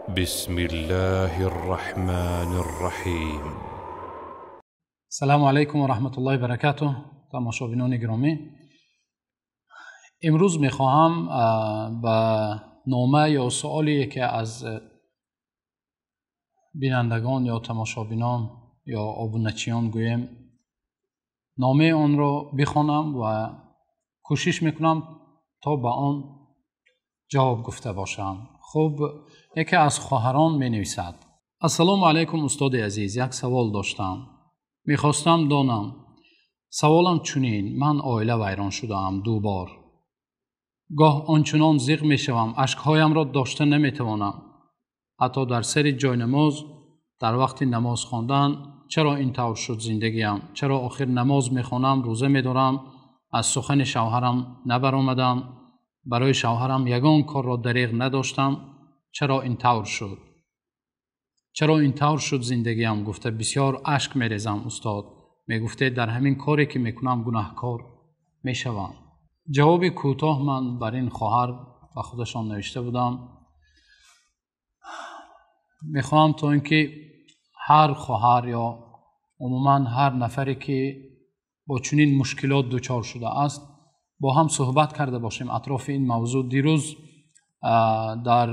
بسم الله الرحمن الرحيم. Салому алайкум ва раҳматуллоҳи ва баракатуҳ. Тамошобинони гиромӣ, имрӯз мехоҳам ба нома ё суоле яке аз бинандагон ё тамошобинон ё обуначиён гӯем, номаи онро бихонам ва кӯшиш мекунам то ба он ҷавоб гуфта бошам. Хуб, яке аз хоҳарон менависад: Ассалому алайкум, устоди азиз, як савол доштам, мехостам донам. Саволам чунин: ман оила вайрон шудаам ду бор. Гоҳ ончунон зиқ мешавам, ашкҳоямро дошта наметавонам. Ҳатто дар сари ҷойнамоз, дар вақти намоз хондан. Чаро ин тавр шуд зиндагиям? Чаро охир намоз мехонам, рӯза медорам, аз сухани шавҳарам набаромадам, барои шавҳарам ягон корро дареғ надоштам. Чаро ин тавр шуд? Чаро ин тавр шуд зиндагиям? Гуфта бисёр ашк мерезам. Устод, мегуфтед, дар ҳамин коре ки мекунам гунаҳкор мешавам? Ҷавоби кӯтоҳ ман бар ин хоҳар ба худашон навишта будам. Мехоҳам то ин ки ҳар хоҳар ё умуман ҳар нафаре ки бо чунин мушкилот дучор шудааст, бо ҳам суҳбат карда бошем атрофи ин мавзӯъ. Дирӯз дар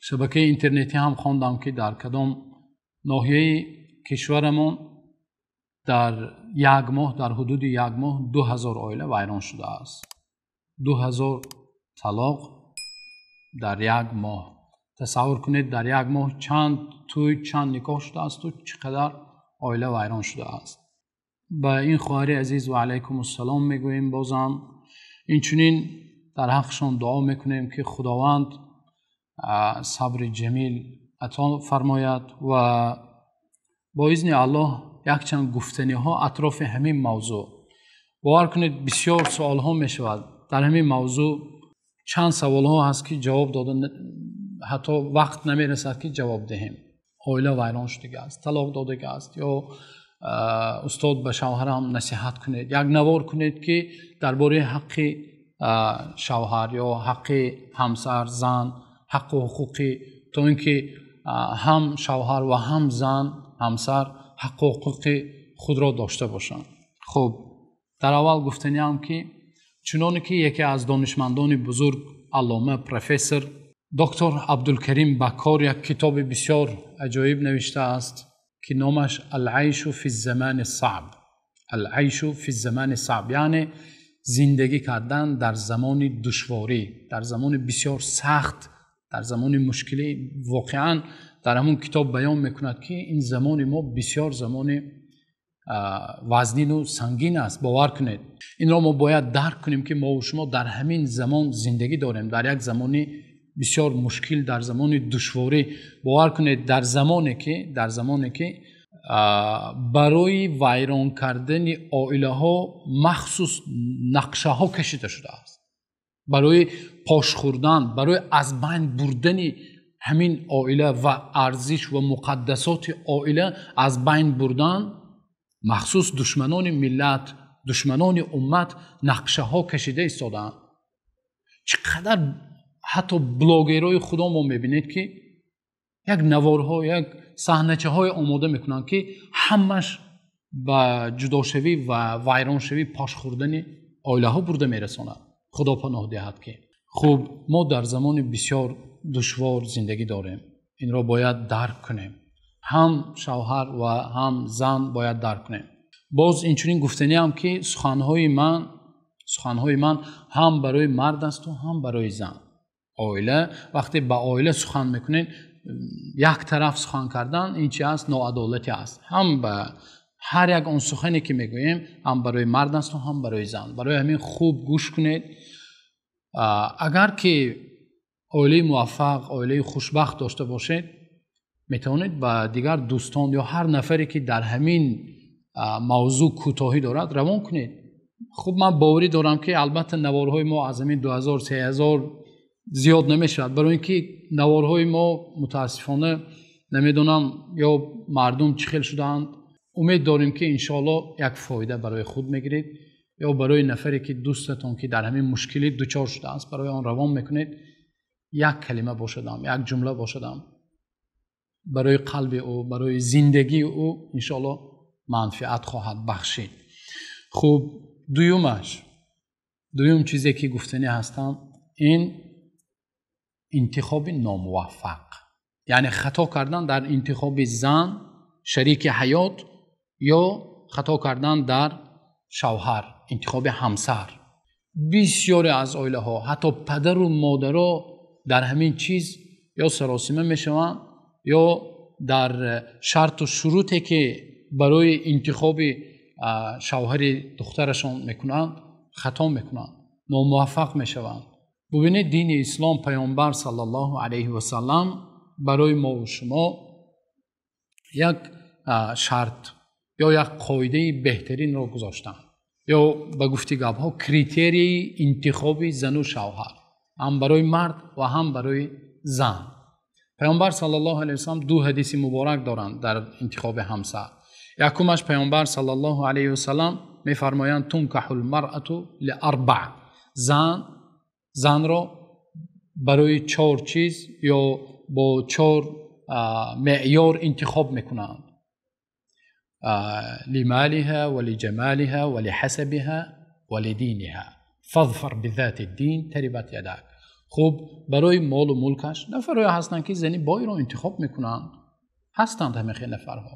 шабакаи интернетӣ ҳам хондам, ки дар кадом ноҳияи кишварамон дар як моҳ, дар ҳудуди як моҳ 2000 оила вайрон шудааст. 2000 талоқ дар як моҳ. Тасаввур кунед, дар як моҳ чанд тӯй, чанд никоҳ шудааст ва чӣ қадар оила вайрон шудааст. Ба ин хоҳари азиз ва алайкум ассалом мегӯем. Бозам инчунин дар ҳаққашон дуо мекунем, ки Худованд сабри ҷамил ато фармояд ва бо изни Аллоҳ якчанд гуфтаниҳо атрофи ҳамин мавзӯъ. Бовар кунед, бисёр суолҳо мешавад дар ҳамин мавзӯъ. Чанд саволҳо ҳаст, ки ҷавоб дода ҳатто вақт намерасад, ки ҷавоб диҳем. Оила вайрон шудагӣ аст, талоқ додагӣ аст, ё устод, ба шавҳарам насиҳат кунед, як навор кунед, ки дар бораи ҳаққи шавҳар ё ҳаққи ҳамсар, зан, ҳаққу ҳуқуқи, то ин ки ҳам шавҳар ва ҳам зан, ҳамсар ҳаққу ҳуқуқи худро дошта бошанд. Хуб, дар аввал гуфтаниам, ки чуноне ки яке аз донишмандони бузург, аллома, профессор, доктор Абдулкарим Баккор як китоби бисёр аҷоиб навиштааст, ки номаш «Алайшу фи замани саъб», «Алайшу фи замани саъб», яъне зиндагӣ кардан дар замони душворӣ, дар замони бисёр сахт, дар замони мушкилӣ. Воқеан дар ҳамон китоб баён мекунад, ки ин замони мо бисёр замони вазнину сангин аст. Бовар кунед, инро мо бояд дарк кунем, ки мову шумо дар ҳамин замон зиндагӣ дорем, дар як замони бисёр мушкил, дар замони душворӣ. Бовар кунед, дар замоне ки барои вайрон кардани оилаҳо махсус нақшаҳо кашида шудааст, барои пош хӯрдан, барои аз байн бурдани ҳамин оила ва арзиш ва муқаддасоти оила аз байн бурдан, махсус душманони миллат, душманони уммат нақшаҳо кашида истодаанд. Чӣ қадар ҳатто блогерҳои худо мо мебинед, ки як наворҳо, як саҳначаҳое омода мекунанд, ки ҳамаш ба ҷудошавӣ ва вайроншавӣ, пош хӯрдани оилаҳо бурда мерасонад. Худо паноҳ диҳад. Ки хуб, мо дар замони бисёр душвор зиндагӣ дорем, инро бояд дарк кунем. Ҳам шавҳар ва ҳам зан бояд дарк кунем. Боз инчунин гуфтаниам, ки суханҳои ман ҳам барои мард асту ҳам барои зан. Оила, вақте ба оила сухан мекунед, як тараф сухан кардан ин чи аст? Ноадолатӣ аст. Ҳам ба ҳар як он сухане ки мегӯем, ҳам барои мард асту ҳам барои зан. Барои ҳамин хуб гӯш кунед. Агар ки оилаи муваффақ, оилаи хушбахт дошта бошед, метавонед ба дигар дӯстон ё ҳар нафаре ки дар ҳамин мавзӯъ кӯтоҳӣ дорад, равон кунед. Хуб, ман боварӣ дорам, ки албатта наворҳои мо аз ҳамин 2000, 3000 зиёд намешавад, барои ин ки наворҳои мо, мутаассифона, намедонам, ё мардум чӣ хел шудаанд. Умед дорем, ки иншоалло як фоида барои худ мегиред ё барои нафаре ки дӯстатон, ки дар ҳамин мушкилӣ дучор шудааст, барои он равон мекунед. Як калима бошадам, як ҷумла бошадам, барои қалби ӯ, барои зиндагии ӯ иншоаллоҳ манфиат хоҳад бахшид. Хуб, дуюм чизе ки гуфтанӣ ҳастам, ин интихоби номуваффақ, яъне хато кардан дар интихоби зан, шарики ҳаёт, ё хато кардан дар шавҳар, интихоби ҳамсар. Бисёре аз оилаҳо, ҳатто падару модаро дар ҳамин чиз ё саросима мешаванд, ё дар шарту шуруте ки барои интихоби шавҳари духтарашон мекунанд, хато мекунанд, номуваффақ мешаванд. Бубинед, дини ислом, паёмбар саллаллоҳу алайҳи васаллам барои мо ва шумо як шарт ё як қоидаи беҳтаринро гузоштанд, ё ба гуфти гапҳо критерии интихоби зану шавҳар, ҳам барои мард ва ҳам барои зан. Паёмбар саллаллоҳу алайҳи васаллам ду ҳадиси муборак доранд дар интихоби ҳамсар. Якумаш, паёмбар саллаллоҳу алайҳи васаллам мефармоянд: тункаҳул маръату лиарбаъ, занро барои чор чиз ё бо чор меъёр интихоб мекунанд: лималиҳа ва лиҷамалиҳа ва лиҳасабиҳа ва лидиниҳа, фазфар бизати дин тарибат ядак. Хуб, барои молу мулкаш нафарҳое ҳастанд ки зани бойро интихоб мекунанд, ҳастанд ҳамин хел нафарҳо.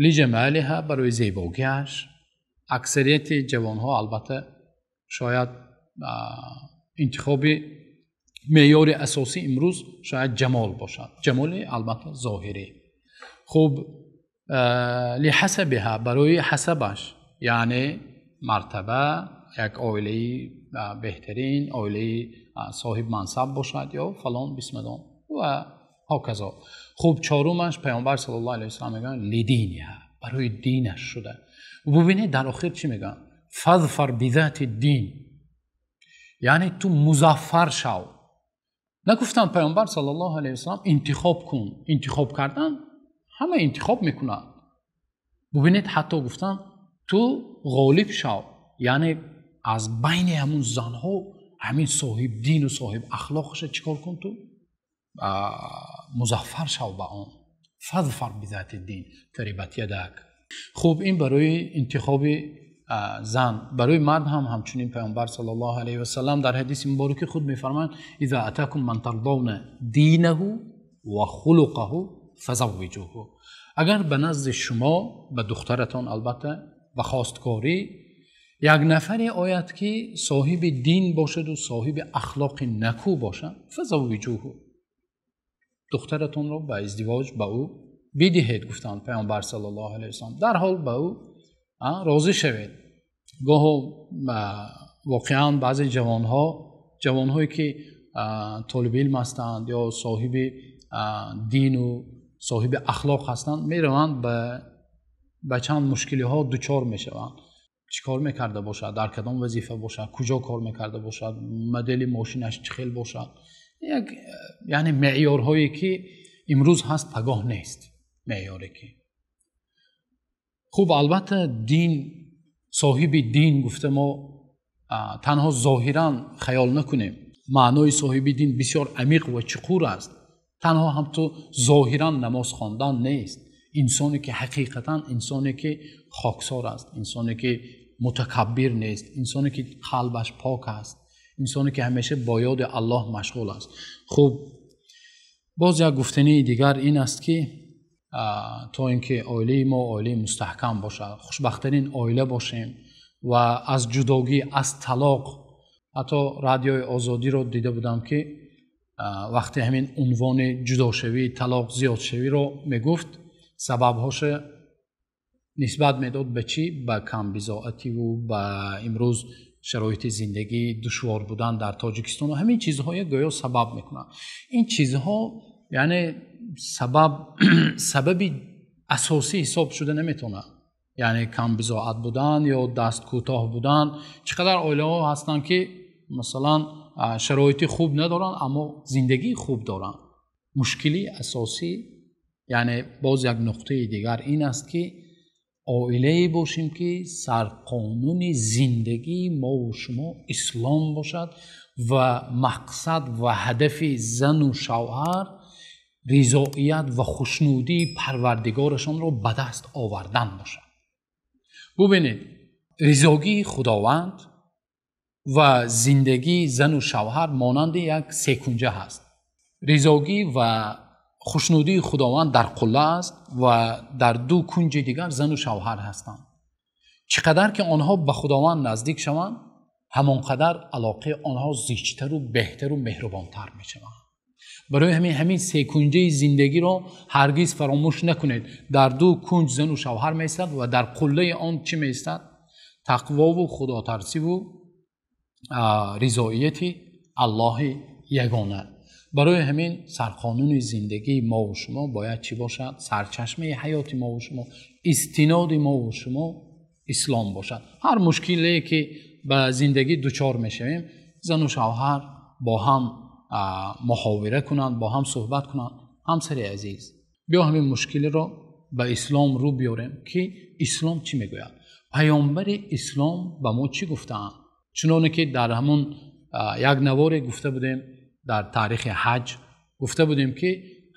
Лиҷамалиҳа, барои зебогиаш. Аксарияти ҷавонҳо албатта шояд интихоби меъёри асосӣ имрӯз шояд ҷамол бошад, ҷамоли албатта зоҳирӣ. Хуб, лиҳасабиҳа, барои ҳасабаш, яъне мартаба, як оилаи беҳтарин, оилаи соҳиб мансаб бошад ё фалон бисмадон ва ҳоказо. Хуб, чорумаш, паёмбар саллаллоҳу алайҳи васаллам мегӯянд лидиниҳа, барои динаш шуда. Бубинед, дар охир чӣ мегӯянд? Фазфар бизати дин, яъне ту музаффар шав. Нагуфтанд паёмбар саллаллоҳу алайҳи васаллам интихоб кун. Интихоб кардан ҳама интихоб мекунанд. Бубинед, ҳатто гуфтанд ту ғолиб шав, яъне аз байни ҳамун занҳо ҳамин соҳиб дину соҳиб ахлоқша чӣ кор кун, ту музаффар шав ба он. Фазфар бизати дин тарибат ядак. Хуб, ин барои интихоби зан. Барои мард ҳам ҳамчунин паёмбар саллаллоҳу алайҳи васаллам дар ҳадиси мубораки худ мефармоянд: иза атакум ман тардавна динаҳу ва хулуқаҳу фазаввиҷуҳу. Агар ба назди шумо, ба духтаратон албатта, ба хостгорӣ як нафаре ояд ки соҳиби дин бошаду соҳиби ахлоқи накӯ бошад, фазаввиҷуҳу, духтаратонро ба издивоҷ ба ӯ бидиҳед, гуфтанд паёмбар саллаллоҳу алайҳи васаллам. Дарҳол ба ӯ розӣ шавед. Гоҳо воқеан баъзе ҷавонҳое ки толиби илм ҳастанд ё соҳиби дину соҳиби ахлоқ ҳастанд, мераванд ба чанд мушкилиҳо дучор мешаванд. Чӣ кор мекарда бошад, дар кадом вазифа бошад, куҷо кор мекарда бошад, модели мошинаш чӣ хел бошад, як яъне меъёрҳое ки имрӯз ҳаст, пагоҳ нест. Меъёре ки хуб, албатта дин, соҳиби дин гуфта мо танҳо зоҳиран хаёл накунем. Маънои соҳиби дин бисёр амиқ ва чуқур аст. Танҳо ҳам ту зоҳиран намоз хондан нест. Инсоне ки ҳақиқатан инсоне ки хоксор аст, инсоне ки мутакаббир нест, инсоне ки қалбаш пок аст, инсоне ки ҳамеша бо ёди Аллоҳ машғул аст. Хуб, боз як гуфтании дигар ин аст ки то инки оилаи мо оилаи мустаҳкам бошад, хушбахттарин оила бошем ва аз ҷудогӣ, аз талоқ. Ҳатто радиои Озодиро дида будам ки вақте ҳамин унвони ҷудошавӣ, талоқ зиёдшавиро мегуфт, сабабҳоша нисбат медод ба чӣ? Ба камбизоативу ба имрӯз шароити зиндагӣ душвор будан дар Тоҷикистон ва ҳамин чизҳое гӯё сабаб мекунанд. Ин чизҳо яъне сабаби асосӣ ҳисоб шуда наметавонад. Яъне камбизоат будан ё даст кӯтоҳ будан. Чӣ қадар оилаҳо ҳастанд ки масалан шароити хуб надоранд, аммо зиндагии хуб доранд. Мушкили асосӣ, яъне боз як нуқтаи дигар ин аст ки оилае бошем ки сарқонуни зиндагии мо ва шумо ислом бошад Ва мақсад ва ҳадафи зану шавҳар ризоият ва хушнудии парвардигорашонро ба даст овардан бошад. Бубинед, ризогии Худованд ва зиндагии зану шавҳар монанди як секунҷа ҳаст. Ризогӣ ва хушнудии Худованд дар қулла аст ва дар ду кунҷи дигар зану шавҳар ҳастанд. Чӣ қадар ки онҳо ба Худованд наздик шаванд, ҳамон қадар алоқаи онҳо зичтар ва беҳтар ва меҳрубонтар мешавад. Барои ҳамин секунҷаи зиндагиро ҳаргиз фаромӯш накунед. Дар ду кунҷ зану шавҳар меистад ва дар қуллаи он чӣ меистад? Тақвову худотарсиву ризоияти Аллоҳи ягона. Барои ҳамин сарқонуни зиндагии мо ва шумо бояд чӣ бошад? Сарчашмаи ҳаёти мо ва шумо, истиноди мо ва шумо ислом бошад. Ҳар мушкиле ки ба зиндагӣ дучор мешавем, зану шавҳар бо ҳам муҳовира кунанд, бо ҳам суҳбат кунанд. Ҳамсари азиз, биё ҳамин мушкилиро ба ислом рӯ биёрем ки ислом чӣ мегӯяд? Паёмбари ислом ба мо чӣ гуфтаанд? Чуноне ки дар ҳамон як наворе гуфта будем, дар таърихи ҳаҷ гуфта будем ки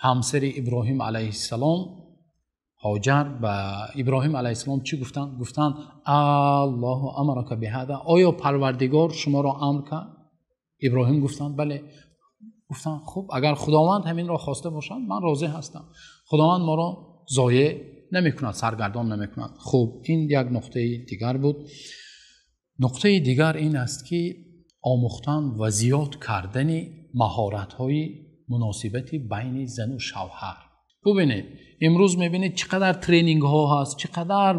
ҳамсари Иброҳим алайҳиссалом Ҳоҷар ба Иброҳим алайҳиссалом чӣ гуфтанд? Гуфтанд: Аллоҳу амарака биҳаза, оё Парвардигор шуморо амр кард? Иброҳим гуфтанд: бале. Гуфтанд: хуб, агар Худованд ҳаминро хоста бошад, ман розӣ ҳастам. Худованд моро зоеъ намекунад, саргардон намекунад. Хуб, ин як нуқтаи дигар буд. Нуқтаи дигар ин аст ки омӯхтан ва зиёд кардани маҳоратҳои муносибати байни зану шавҳар. Бубинед, имрӯз мебинед чӣ қадар тренингҳо ҳаст, чӣ қадар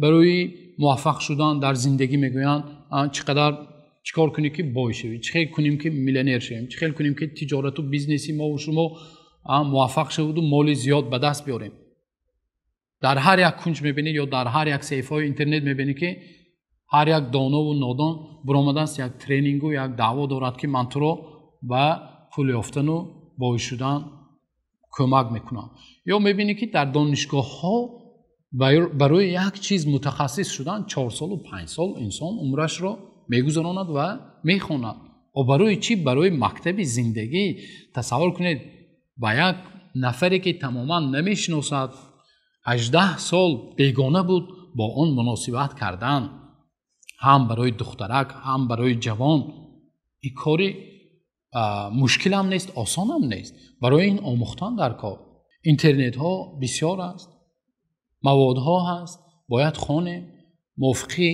барои муваффақ шудан дар зиндагӣ мегӯянд, чӣ қадар чӣ кор кунем ки бой шавем, чӣ хел кунем ки миллионер шавем, чӣ хел кунем ки тиҷорату бизнеси мо ва шумо муваффақ шавуду моли зиёд ба даст биёрем. Дар ҳар як кунҷ мебинед ё дар ҳар як саҳифаҳои интернет мебинед ки ҳар як донову нодон баромадааст, як тренингу як даъво дорад ки ман туро ба пул ёфтану бой шудан кӯмак мекунам. Ё мебинед ки дар донишгоҳҳо барои як чиз мутахассис шудан 4 солу 5 сол инсон умрашро мегузаронад ва мехонад. О барои чӣ? Барои мактаби зиндагӣ. Тасаввур кунед, ба як нафаре ки тамоман намешиносад, 18 сол бегона буд, бо он муносибат кардан, ҳам барои духтарак, ҳам барои ҷавон, ин кори мушкилам нест, осонам нест. Барои ин омӯхтан дар кор. Интернетҳо бисёр аст, маводҳо ҳаст, бояд хонем мувофиқи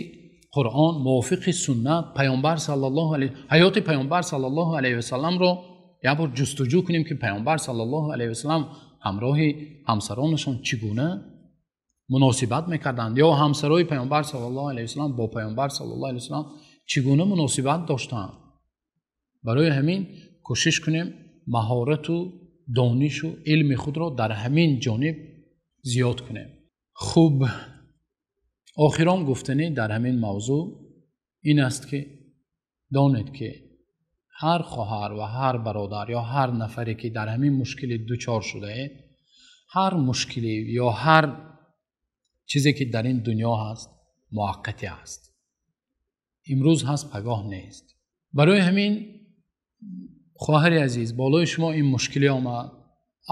Қуръон, мувофиқи суннат, паёмбар саллаллоҳу алайҳи, ҳаёти паёмбар саллаллоҳу алайҳи васалламро як бор ҷустуҷӯ кунем ки паёмбар саллаллоҳу алайҳи васаллам ҳамроҳи ҳамсаронашон чӣ гуна муносибат мекарданд, ё ҳамсарои паёмбар саллаллоҳу алайҳи васаллам бо паёмбар саллаллоҳу алайҳи васаллам чӣ гуна муносибат доштанд. Барои ҳамин кӯшиш кунем маҳорату донишу илми худро дар ҳамин ҷониб зиёд кунем. Хуб, охирон гуфтанӣ дар ҳамин мавзӯъ ин аст ки донед ки ҳар хоҳар ва ҳар бародар ё ҳар нафаре ки дар ҳамин мушкили дучор шудаед, ҳар мушкиле ё ҳар чизе ки дар ин дунё ҳаст муваққатӣ аст. Имрӯз ҳаст, пагоҳ нест. Барои ҳамин хоҳари азиз, болои шумо ин мушкилӣ омад,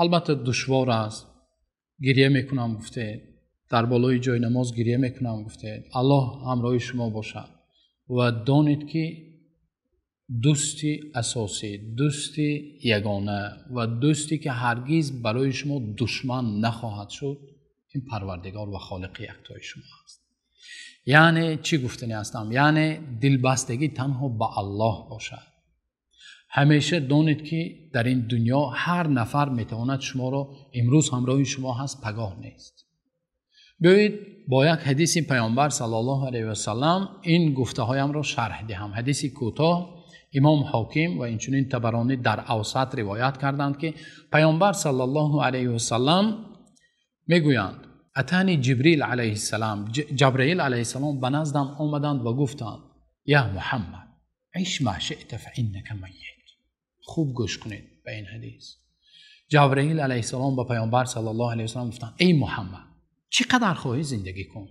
албатта душвор аст, гиря мекунам гуфтед, дар болои ҷои намоз гиря мекунам гуфтед, Аллоҳ ҳамроҳи шумо бошад ва донед ки дӯсти асосӣ, дӯсти ягона ва дӯсте ки ҳаргиз барои шумо душман нахоҳад шуд, ин Парвардигор ва Холиқи яктои шумо аст. Яъне чӣ гуфтанӣ ҳастам? Яъне дилбастагӣ танҳо ба Аллоҳ бошад. Ҳамеша донед ки дар ин дунё ҳар нафар метавонад шуморо имрӯз ҳамроҳи шумо ҳаст, пагоҳ нест. Биёед бо як ҳадиси паёмбар саллаллоҳу алайҳи васаллам ин гуфтаҳоямро шарҳ диҳам. Ҳадиси кӯтоҳ имом Ҳоким ва инчунин Табаронӣ дар Авсат ривоят карданд ки паёмбар саллаллоҳу алайҳи васаллам мегӯянд: атани Ҷибрил алайҳиссалам, Ҷабраил алайҳиссалом ба наздам омаданд ва гуфтанд: я Муҳаммад, иш ма шиъта фаиннака маййит. Хуб гӯш кунед ба ин ҳадис. Ҷабраил алайҳиссалом ба паёмбар саллаллоҳу алайҳи васаллам гуфтанд: эй Муҳаммад, чӣ қадар хоҳӣ зиндагӣ кун,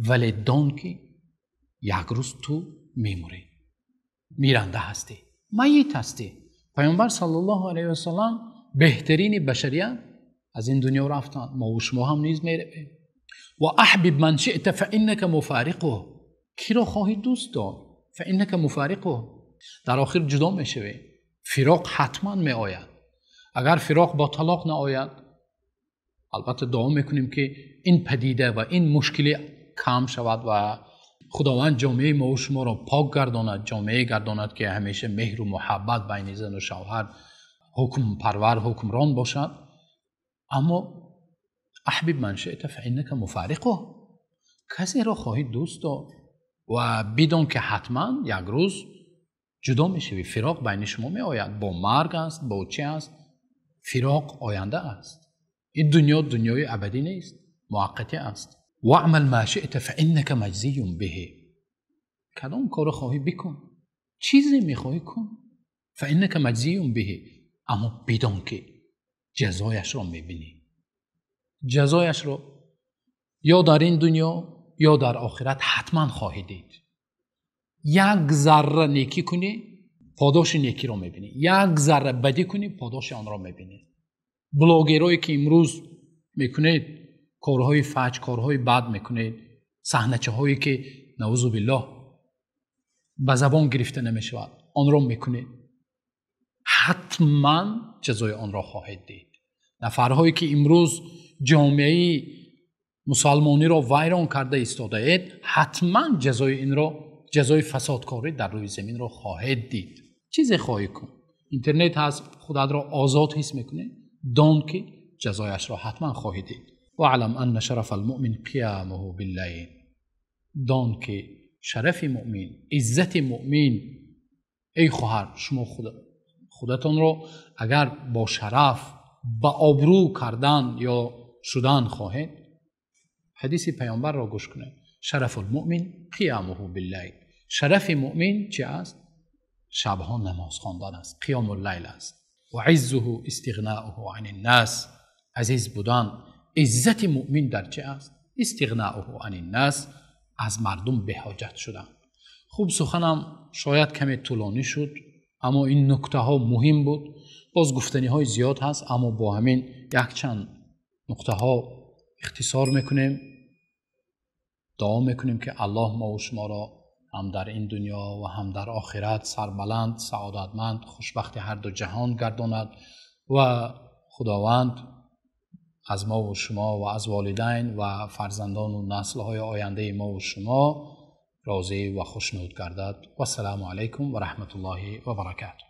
вале дон ки як рӯз ту мемурӣ. Миранда ҳастӣ, майит ҳастӣ. Паёмбар саллаллоҳу алайҳи васаллам беҳтарини башарият аз ин дунё рафтанд, мо ва шумо ҳам низ меравем. Ва аҳбиб ман шиъта фаиннака муфориқуҳ, киро хоҳӣ дӯст дор, фаиннака муфориқуҳ, дар охир ҷудо мешавӣ. Фироқ ҳатман меояд. Агар фироқ бо талоқ наояд, албатта дуо мекунем ки ин падида ва ин мушкилӣ кам шавад ва худованд ҷомеаи мо ва шуморо пок гардонад, ҷомеае гардонад ки ҳамеша меҳру муҳаббат байни зану шавҳар ҳукмпарвар, ҳукмрон бошад. Аммо аҳбиб ман шиъта фаиннака муфориқуҳ, касеро хоҳӣ дӯст дор ва бидон ки ҳатман як рӯз ҷудо мешавӣ, фироқ байни шумо меояд. Бо марг аст, бо чӣ аст? Фироқ оянда аст. Ин дунё дунёи абадӣ нест, муваққатӣ аст. واعمل ما شئت فإنك مجزي به، کدام کار خواهی بکن، چیزی میخواهی کن، فإنك مجزي به، اما بدان که جزایش را میبینی. جزایش را یا در این دنیا یا در آخرت حتما خواهی دید. یک ذره نیکی کنی پاداش نیکی را میبینی، یک ذره بدی کنی پاداش آن را میبینی. بلاگرایی که امروز میکنید کارهای فج، کارهای بد میکنید، صحنه‌هایی که نعوذ بالله به زبان گرفته نمیشود آن را میکنید، حتما جزای آن را خواهید دید. نفرهایی که امروز جامعه مسلمانی را ویران کرده ایستاده اید، حتما جزای این را، جزای فسادکاری در روی زمین را خواهید دید. چیزی خواهی کن، اینترنت هست، خودت را آزاد حس میکنی، دان که جزایش را حتما خواهی دید. واعلم ان شرف المؤمن قیامه باللیل، دان که شرف مؤمن، عزت مؤمن. ای خواهر، شما خودتان را اگر با شرف، با آبرو کردن یا شدن خواهید، حدیث پیامبر را گوش کنید. شرف المؤمن قیامه باللیل، شرف مؤمن چه است؟ شبها نماز خواندن است، قیام اللیل است. و عزه استغناؤه عن الناس، عزیز بودن، عزت مؤمن در چه است؟ استغناؤه عن الناس، از مردم به حاجت شدن. خوب، سخنم شاید کمی طولانی شد، اما این نکته ها مهم بود. باز گفتنی های زیاد هست، اما با همین یک چند نکته ها اختصار میکنیم. دعا میکنیم که الله ما و شما را هم در این دنیا و هم در آخرت سربلند، سعادتمند، خوشبخت هر دو جهان گرداند و خداوند از ما و شما و از والدین و فرزندان و نسل‌های آینده ما و شما راضی و خوشنود گردد. و السلام علیکم و رحمت الله و برکاته.